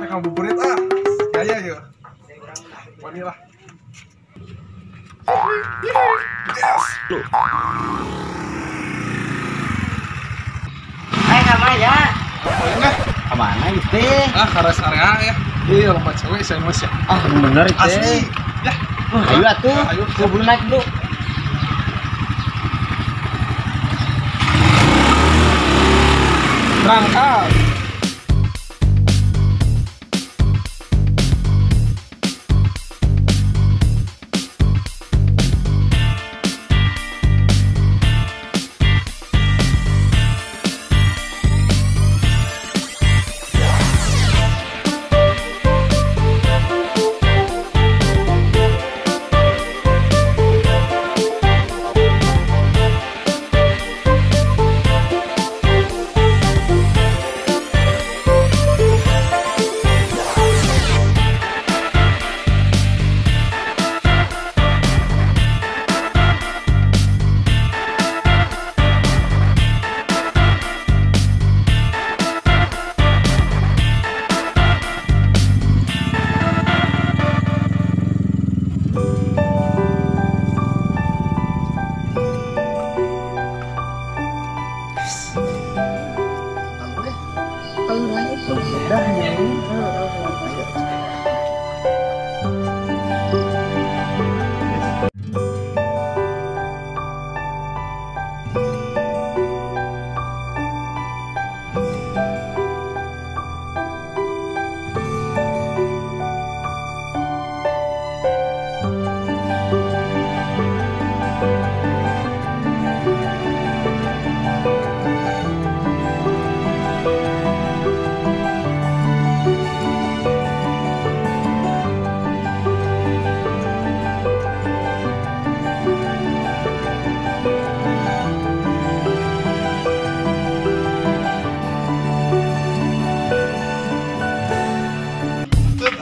Rek ngabuburit ah. Gaya yeuh. Wani lah. Yes. Hai ka ya. Ka mana ieu teh? Ah, ka rest area ya. Iya, lomba cewek saya mas ya. Ah, bener itu. Asli. Ya. Ayo atuh. Ayo, belum naik dulu. Berangkat.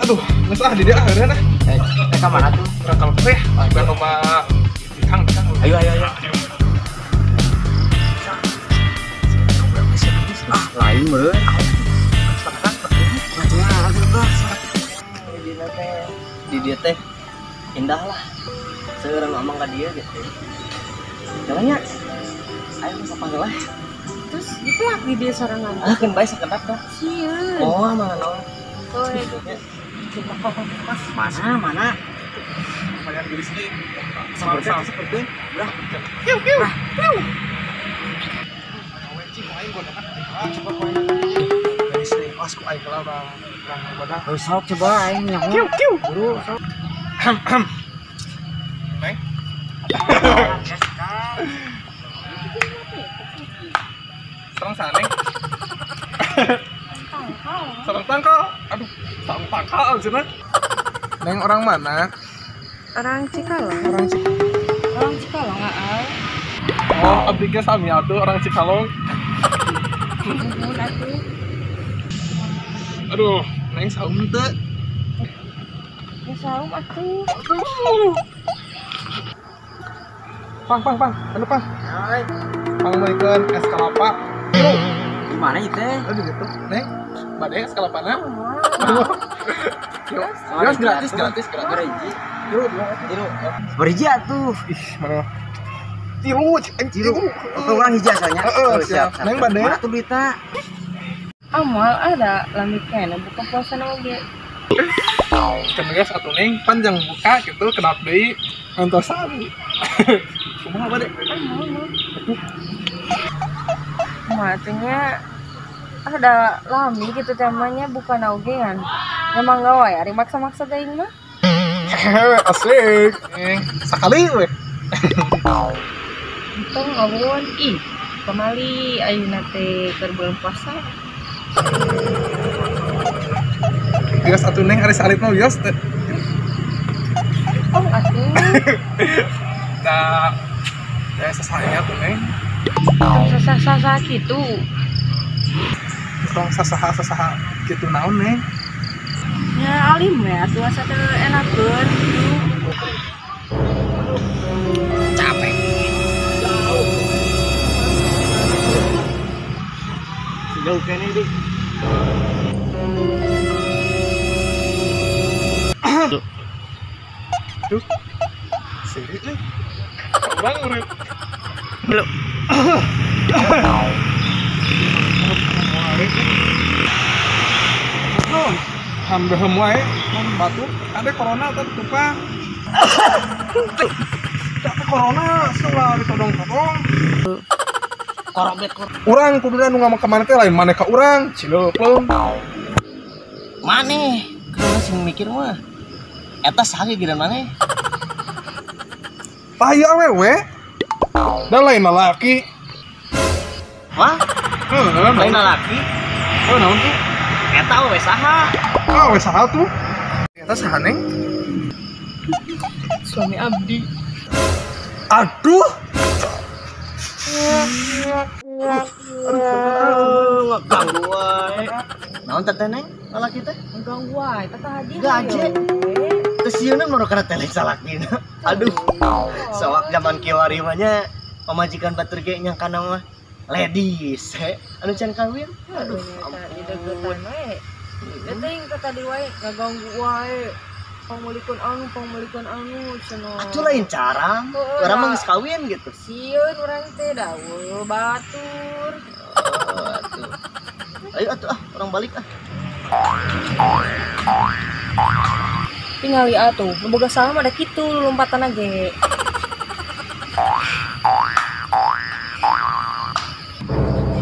Aduh, geus ah di dieu ah eureun ah. Ka mana tuh? Urang ka teh, urang lomba bikang. Ayo ayo ayo. Ah, lain meureun. Di dia teh indah lah. Seurang ngomong ka dia gitu. Jalannya. Ayo sapanggil lah. Terus dipelak di dia sorangan. Ah, keun bae sakedap dah. Sieun. Oh, mana naon. Oh, itu. Mana mana? Lumayan gelis nih. Seperti udah. Kiu kiu. Kiu. Coba gelis nih. Awas ku aing kalau urang goda. Sok coba aing nyaho. Kiu kiu. Buru sok. Neng. Serang sana, Neng. Sarang tangkal. Aduh, sarang tangkal cenah. Neng orang mana? Orang Cikalong. Orang Cikalong, aa. Oh, abdi ge sami atuh orang Cikalong. Nuhun atuh. Aduh, Neng saum teu? Ya saum atuh. Pang pang pang, anu pang. Pang meulikeun es kelapa. Gimana itu teh? Aduh gitu. Neng, bade es kelapana? Yo, gratis gratis gratis. Tilu, tilu. Berhiji atuh. Ih, mana? Tilu, tilu. Orang hiji asalnya. Heeh, siap. Neng bade. Mana tuh duitna? Ah, moal ada lami kene buka puasa oge. Cenah geus atuh Neng, panjang buka gitu kedap deui ngantosan. Kumaha bade? Ah, moal. Matunya ada lami gitu temanya bukan ogean. Memang gawe ari maksa-maksa teuing mah. Asik. Sakali we. Entong ngobrol ih, kamali ayeuna teh keur bulan puasa. Bios atuh Neng ari salipna bios teh. Entong atuh. Da ya sasahnya tuh Neng. Tong sasah-sasah kitu. Tong sasaha-sasaha kitu naon Neng? Ya alim we atuh asa teu enakeun kitu. Capek. Jauh kene dik. Duh. Seri euy. Urang urip. Belum. Hampir wae mun batuk ada corona tadi tukang. Tapi corona setelah ditodong-todong. Korobet kor. Urang kuduna nu ngomong ka maneh teh lain maneh ka urang, cileupeung. Maneh, kudu sing mikir mah. Eta saha ge maneh? Tah ieu awewe. Da lain lalaki. Wah? Heuh, lain lalaki. Heuh, naon tuh? Eta awewe saha? Ah, awewe saha tuh? Eta saha neng? Suami abdi. Aduh. Aduh, ngeganggu wae. Naon teh neng? Lalaki teh? Ngeganggu wae, teh tadi. Gaje. Teu sieuna mah kana teh salakina. Aduh. Sawak zaman kiwari mah nya pamajikan batur ge nyangkana mah ladies he. Anu can kawin. Aduh, ampun. Teuing teh tadi wae ngaganggu wae. Pangmeulikeun anu cenah. Atuh lain cara. Urang mah geus kawin gitu. Sieun urang teh daweul batur. Oh, atuh. Ayo atuh ah, urang balik ah. Tingali atuh, nu boga salah mah da kitu lompatan ge.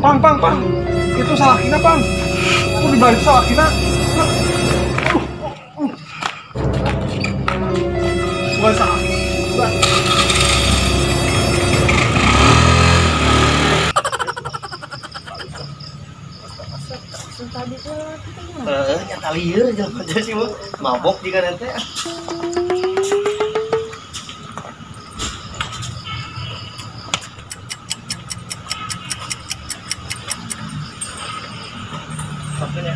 Pang, pang, pang. Itu salakina, pang. Aku dibalik salakina. Bukan salaki. Bukan. Tadi tuh nyata lieur jelema teh sih mah. Mabok jiga nanti. Waktunya.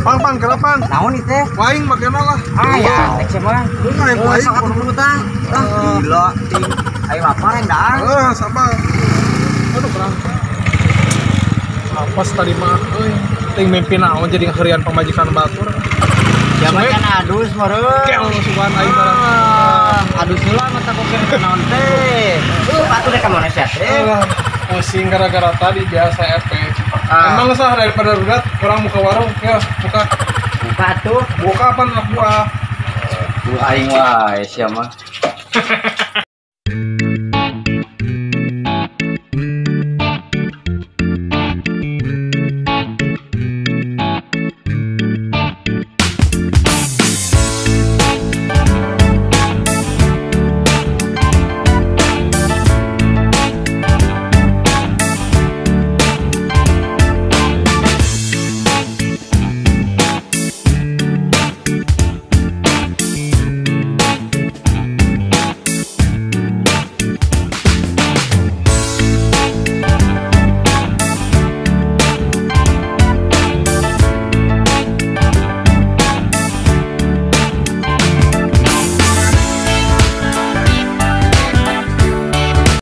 Pang, pang, kenapa? Naon ieu teh? Waing makena lah. Ah ya, teh mah. Bunga yang waing. Sok atuh tah. Ah, gila, ting. Ayo lapar endang. Heeh, sabar. Aduh, berang. Apa tadi mah euy? Ting mimpi naon jadi ngaherian pamajikan batur. Siapa kan adus meureun. Keong sugan aing barang. Adus heula mata koker naon teh. Atuh dek ka mana sia teh? Pusing gara-gara tadi biasa efek. Emang sah daripada berat orang muka warung ya buka. Buka tuh. Buka apa anak buah? Buah aing wae sia mah.